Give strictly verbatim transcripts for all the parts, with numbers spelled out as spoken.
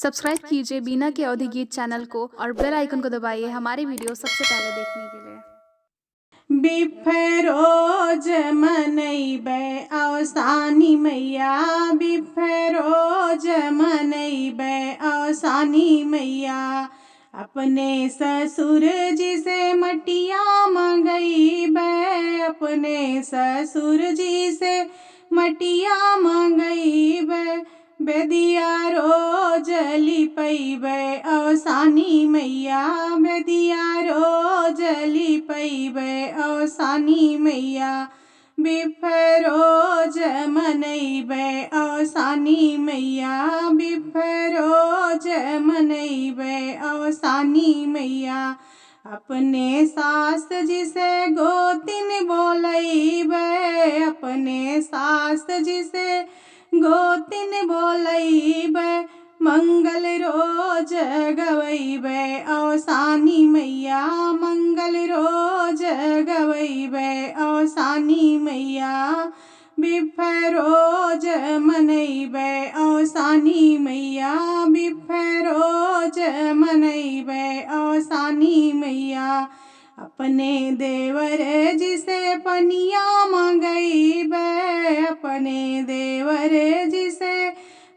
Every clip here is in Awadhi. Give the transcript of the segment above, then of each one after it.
सब्सक्राइब कीजिए बीना के अवधी गीत चैनल को और बेल आइकन को दबाइए हमारी वीडियो सबसे पहले देखने के लिए। बिफे रोज मनैबे अवसानी मैया, बिफे रोज मनैबे अवसानी मैया। अपने ससुर जी से मटिया मंगैबे, अपने ससुर जी से मटिया मंगैबे। बेदिया रोज लिपैबे अवसानी मैया, बेदिया रोज लिपैबे अवसानी मैया। बिफे रोज मनैबे अवसानी मैया, बिफे रोज मनैबे अवसानी मैया। अपने सास जी से गोतिन बोलैबे, अपने सास जी से गोतिन बोलैबे। मंगल रोज गवैबे अवसानी मैया, मंगल रोज गवैबे अवसानी मैया। बिफे रोज मनैबे अवसानी मैया, बिफे रोज मनैबे अवसानी मैया। अपने देवर जी से पनिया मंगैबे, अपने देवर जी से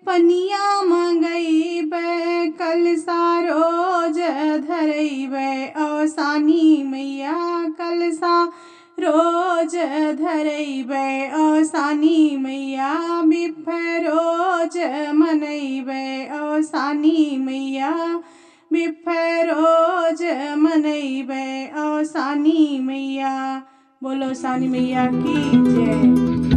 पनिया मंगैबे। कलसा रोज धरैबे अवसानी मैया, कलसा रोज धरैबे अवसानी मैया। बिफे रोज मनैबे अवसानी मैया, बिफे रोज मनैबे अवसानी मैया। बोलो अवसानी मैया की जय।